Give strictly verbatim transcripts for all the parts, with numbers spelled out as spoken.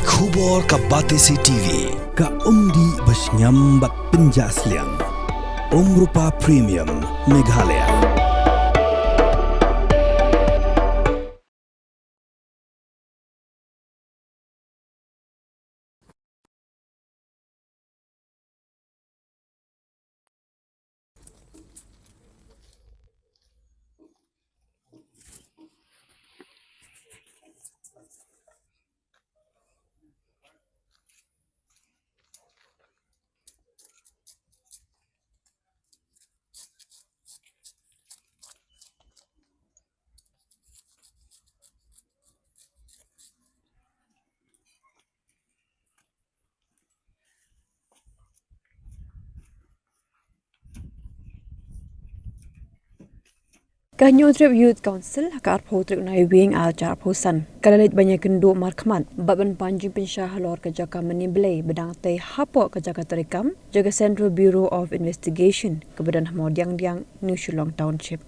Khubor ka Batesi T V, ka umdih ba shngiam bad pynjah sliang. Umrupa Premium, Meghalaya. Ka Hynñiewtrep Youth Council ha ka arphew tarik u Naiwieng ar hajar arphew san ka la leit ban ïakynduh markhmat bad ban pan jingpynshai halor ka jaka mane blei ba dang tei hapoh ka jaka treikam jong ka Central Bureau of Investigation kaba don ha Mawdiangdiang, New Shillong Township.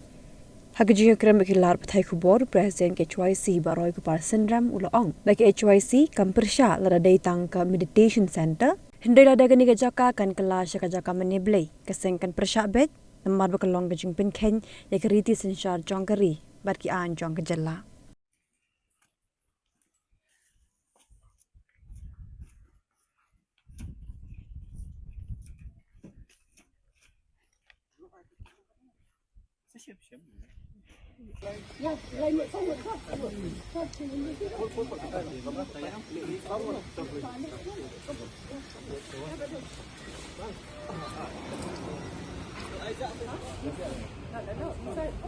Ha ka jingïakren bad ki lad pathai khubor, President ka H Y C Bah Roy Kupar Synrem u la ong ba ka H Y C kam pyrshah lada dei tang ka meditation center, hynrei lada kane ka jaka kan kylla sha ka jaka mane blei, ka seng kan pyrshah beit, namar ba ka long ka jingpynkheiñ ïa ka riti synshar jong ka ri bad ki aiñ jong ka jylla.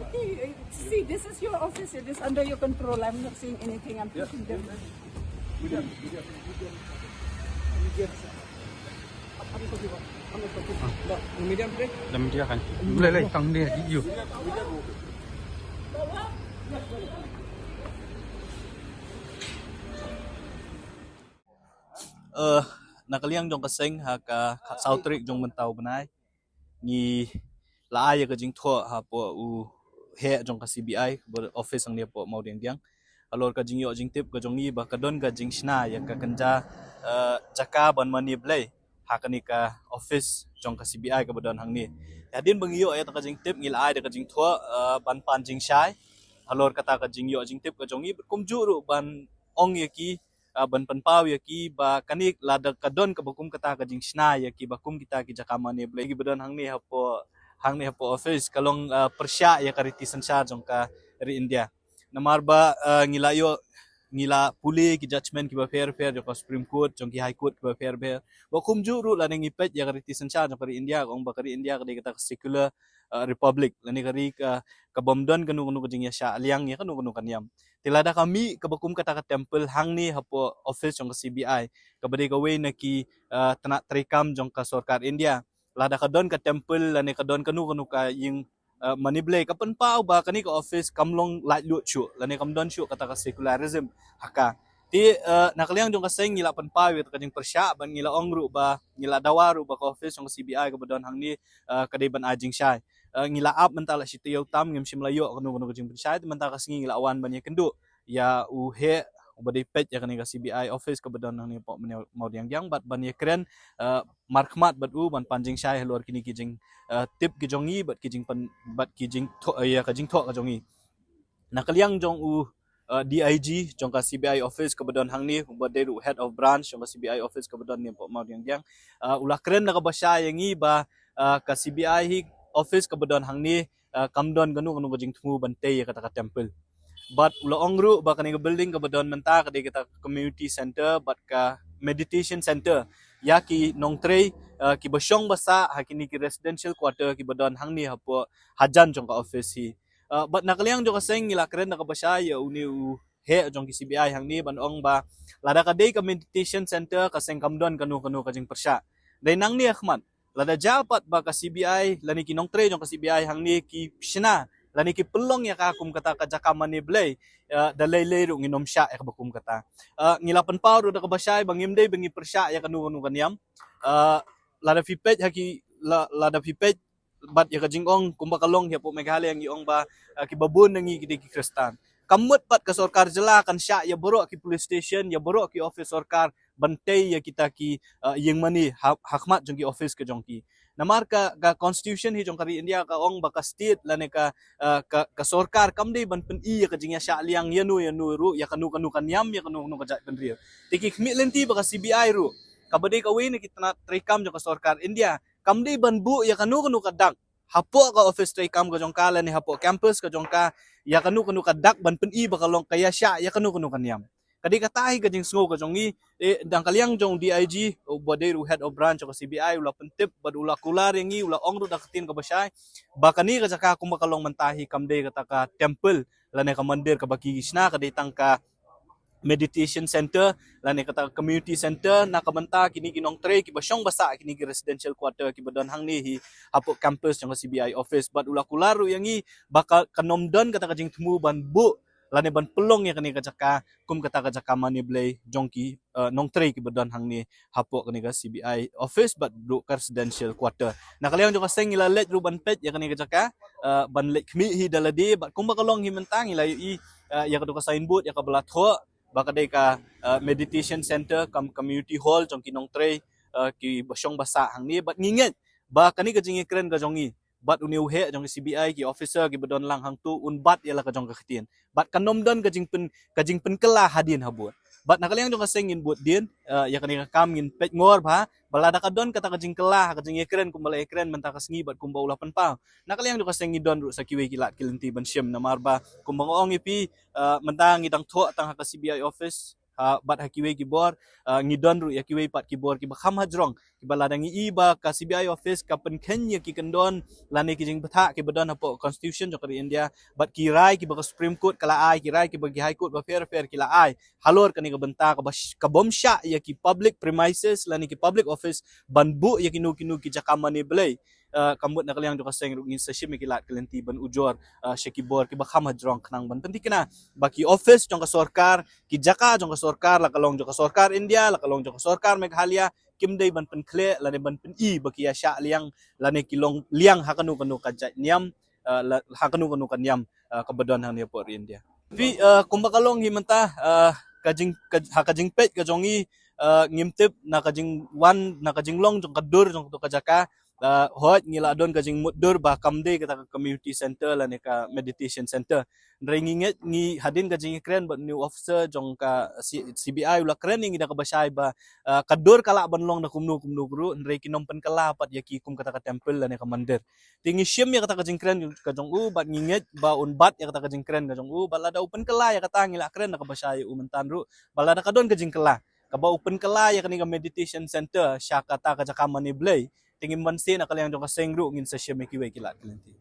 Okay, see, this is your office. It is under your control. I'm not saying anything. I'm pushing them. Medium, please. Lam dia kan. Boleh, boleh. Tang dia, you. Eh, na ka liang jong ka seng ha ka khatsaw tarik jong mynta u bnai, ngi la ai ïa ka jingthoh hapoh u heh jong ka C B I, ba office hangne hapoh Mawdiangdiang. Halor ka jingïoh jingtip ka jong ngi ba ka don ka jingshna ïa ka kynja, eh, jaka ban mane blei ha kane ka office jong ka C B I kaba don hangne. Hadien ba ngi ïoh ïa ka jingtip ngi la ai da ka jingthoh, eh, ban pan jingshai halor kata ka jingïoh jingtip ka jong ngi, bad kumjuh ruh ban ong ïa ki, ah, ban pynpaw ïa ki ba kane lada ka don kaba kum kata ka jingshna ïa kiba kum kita ki jaka mane blei kiba don hangne hapoh, hangne hapoh office, ka long, ah, pyrshah ïa ka riti synshar jong ka ri India. Namar ba, ah, ngi la ïoh, ngi la pule ki judgment kiba pher pher jong ka Supreme Court, jong ki High Court kiba pher pher. Ba kumjuh ruh lada ngi peit ïa ka riti synshar jong ka ri India, ka ong ba ka ri India ka dei kata ka secular, ah, republic, lane ka ri ka, kabym don kano kano ka jingïashah liang ïa kano kano ka niam. Te lada ka mih kaba kum kata ka temple hangne hapoh office jong ka C B I, kaba dei kawei na ki, ah, tnat treikam jong ka sorkar India, lada ka don ka temple lane ka don kano kano ka ïing, ah, mane blei, ka pynpaw ba kane ka office kam long laitluid shuh lane kam don shuh kata ka secularism ha ka. Te, ah, na ka liang jong ka seng ngi la pynpaw ïa ka jingpyrshah bad ngi la ong ruh ba ngi la dawa ruh ba ka office jong ka C B I kaba don hangne, ah, ka dei ban ai jingshai. Ah, ngi la ap mynta la shi taïew tam ngim shym la ïoh kano kano ka jingpynshai, te mynta ka sngi ngi la wan ban ïakynduh ïa u heh uba dei peit ïa kane ka C B I office kaba don hangne hapoh Mawdiangdiang bad ban ïakren, ah, markhmat bad u ban pan jingshai halor kine ki jing, ah, tip ki jong ngi bad ki jingpan, bad ki jingthoh, ah, ïa ka jingthoh ka jong ngi. Na ka liang jong u, ah, D I G jong ka C B I office kaba don hangne, uba dei ruh head of branch jong ka C B I office kaba don hangne hapoh Mawdiangdiang, ah, u la kren da kaba shai ïa ngi ba, ah, ka C B I hi office kaba don hangne, ah, kam don kano kano ka jingthmu ban tei ïa kata ka temple. Bad u la ong ruh ba kane ka building kaba don mynta ka dei kata ka community center bad ka meditation center ïa ki nongtrei, ah, kiba shong ba sah ha kine ki residential quarter kiba don hangne hapoh hajan jong ka office hi. Ah, bad na ka liang jong ka seng ngi la kren da kaba shai ïa une u heh jong ki C B I hangne ban ong ba lada ka dei ka meditation center ka seng kam don kano kano ka jingpyrshah. Dei nangne ha khmat, lada jia pat ba ka C B I lane ki nongtrei jong ka C B I hangne ki shna lane ki pynlong ïa ka kum kata ka jaka mane blei, ah, da lei lei ruh ngin ym shah ïa kaba kum kata. Ah, ngi la pynpaw ruh da kaba shai ba ngim dei ba ngi pyrshah ïa kano kano ka niam. Ah, lada phi peit ha ki, la, lada phi peit bad ïa ka jingong kumba ka long hapoh Meghalaya ngi ong ba, ah, kiba bun na ngi ki dei ki Khristan. Kam mut pat ka sorkar jylla kan shah ïa baroh ki police station, ïa baroh ki office sorkar ban tei ïa kita ki, uh, ïing mane ha, ha khmat jong ki office ka jong ki. Namar ka, ka constitution hi jong ka ri India ka ong ba ka state lane ka, uh, ka, ka sorkar kam dei ban pyni ïa ka jingïashah liang ïa no ïa no ruh, ïa kano kano ka niam, ïa kano kano ka jaitbynriew. Te ki khmih lynti ba ka C B I ruh, kaba dei kawei na ki tnat treikam jong ka sorkar India, kam dei ban buh ïa kano kano ka dak hapoh ka office treikam ka jong ka lane hapoh campus ka jong ka, ïa kano kano ka dak ban pyni ba ka long ka ïashah ïa kano kano ka niam. Ka dei kata hi ka jingsngew ka jong ngi, eh, dang ka liang jong D I G, uba dei ruh head of branch ka C B I, u la pyntip bad u la kular ïa ngi, u la ong ruh da ka ktien kaba shai ba kane ka jaka kumba ka long mynta hi kam dei kata ka temple lane ka mandir kaba ki shna, ka dei tang ka meditation center lane kata ka community center na ka bynta kine ki nongtrei kiba shong ba sah kine ki residential quarter kiba don hangne hi hapoh campus jong ka C B I office. Bad u la kular ruh ïa ngi ba ka, kan ym don kata ka jingthmu ban buh lane ban pynlong ïa kane ka jaka kum kata ka jaka mane blei jong ki, uh, nongtrei kiba don hangne hapoh kane ka C B I office bad ruh ka residential quarter. Na ka liang jong ka seng ngi la leit ruh ban peit ïa kane ka jaka, uh, ban leit khmih hi da lade bad kumba ka long hi mynta ngi la ïohi, uh, ïa katu ka signboard ïa kaba la thoh ba ka dei ka, uh, meditation center cum community hall jong ki nongtrei, uh, kiba shong ba sah hangne. Bad ngi ngeit ba kane ka jingïakren ka jong ngi bad une u heh jong ka C B I, ki officer kiba don lang hangto un bat ïa la ka jong ka ktien. Bad kan ym don ka jingpyn, ka jingpynkylla hadien habud. Bad na ka liang jong ka seng ngin bud dien, uh, ïa kane ka kam ngin peit ngor bha ba lada ka don kata ka jingkylla ha ka jingïakren kumba la ïakren mynta ka sngi bad kumba u la pynpaw, na ka liang jong ka seng ngi don ruh sa kiwei ki lad ki lynti ban shim. Namar ba kumba nga ong ïa phi, uh, mynta ngi dang thoh tang ha ka C B I office, uh, bad ha kiwei ki bor, uh, ngi don ruh ïa kiwei pat ki bor kiba kham hajrong, kiba lada ngi i ba ka C B I office ka pynkheiñ ïa ki kyndon lane ki jingbthah kiba don hapoh constitution jong ka ri India bad ki rai kiba ka Supreme Court ka la ai, ki rai kiba ki High Court bapher bapher ki la ai halor kane ka bynta kaba sh-, ka bym shah ïa ki public premises lane ki public office ban buh ïa kino kino ki jaka mane blei. Uh, ka mut na ka liang jong ka seng ruh ngin sa shim ïa ki lad ki lynti ban ujor, uh, sha ki bor kiba kham hajrong khnang ban pynthikna ba ki office jong ka sorkar, ki jaka jong ka sorkar, la ka long jong ka sorkar India, la ka long jong ka sorkar Meghalaya, kim dei ban pynkhleh lane ban pyni ba ki ïashah liang lane ki long liang ha kano kano ka jait niam, uh, la, ha kano kano ka niam, uh, kaba don hangne hapoh ri India. Phi, uh, kumba ka long hi mynta, uh, ka jing, ka, ha ka jingpeit ka jong ngi, uh, ngim tip na ka jingwan, na ka jinglong jong ka dur jong katu ka jaka, uh, hooid ngi la don ka jingmutdur ba kam dei kata ka community center lane ka meditation center. Hynrei ngi ngeit, ngi hadien ka jingïakren bad une u officer jong ka C-, C B I u la kren ïa ngi da kaba shai ba, uh, ka dur ka lah ban long da kumno kumno ruh, hynrei kin ym pynkylla pat ïa ki kum kata ka temple lane ka mandir. Te ngi shim ïa kata ka jingkren ka jong u bad ngi ngeit ba un bat ïa kata ka jingkren ka jong u, bad lada u pynkylla ïa kata ngi la kren da kaba shai ïa u mynta ruh ba lada ka don ka jingkylla kaba u pynkylla ïa kane ka meditation center sha kata ka jaka mane blei, te ngim banse na ka liang jong ka seng ruh ngin sa shim ïa kiwei ki lad ki lynti.